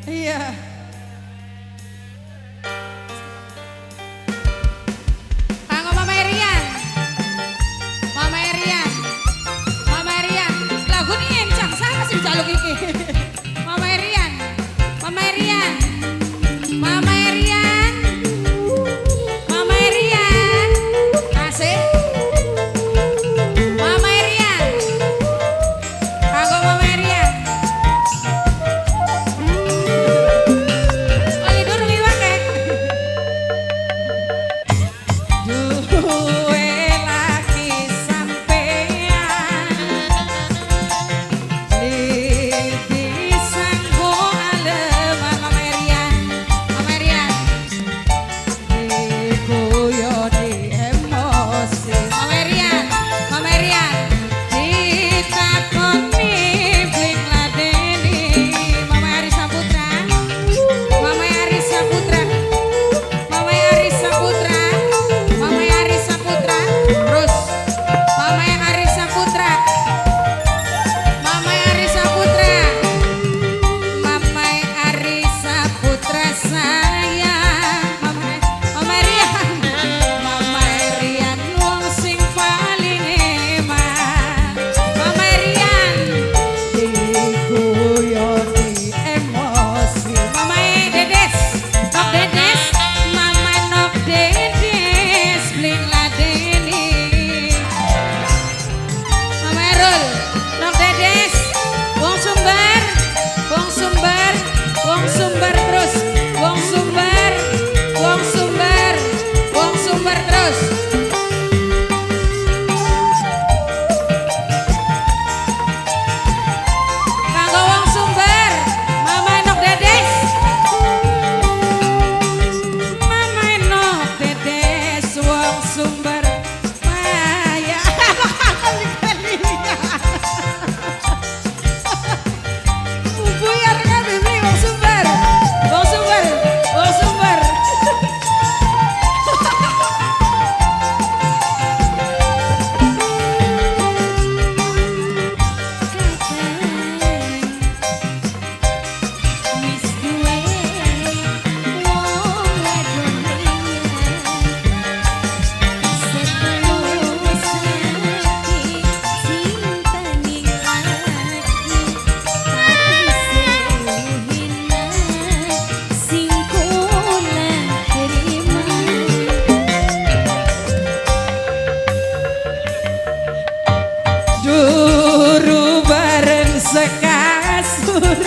Iya. Kanggo Mama Erian. Mama Erian. Mama Erian. Lagu ini encang sama sih jaluk iki. Mama Erian. Mama Erian. Mama Erian. Mama Erian. Asik. Mama Erian. Kanggo Mama Erian. Oh, itu liwat ya. Duwe laki sampean lebih sanggup aleman. Mama Erian, Mama Erian, diguyoni emosi. Mama Erian, Mama Erian, ditakoni bling ladeni. Mama Ari Saputra, Mama Ari Saputra, Mama Ari Saputra, Mama Ari Saputra, terus Mama Ari Saputra, Mama Ari Saputra, Mama Ari Saputra sayang, Mama Mama Rian, Mama Rian wong sing paling eman, Mama Rian diguyoni emosi. Mama Dedes, Nok Dedes, Mama Nok Dedes, bling ladeni. Mama Erul, Nok Dedes, Wong Sumber, Wong Sumber, Wong Sumber terus, Wong Sumber, Wong Sumber, Wong Sumber terus. Kanggo Wong Sumber, Mama Nok Dedes. Mama Nok Dedes, Wong Sumber. Maya. Buyar kabeh beli Wong Sumber. Wong Sumber, Wong Sumber. Kadang wis duwe wong wadon liyan, setulus ati cinta ning ati, tapi seuhina sing kula terima. Duru bareng sekasur.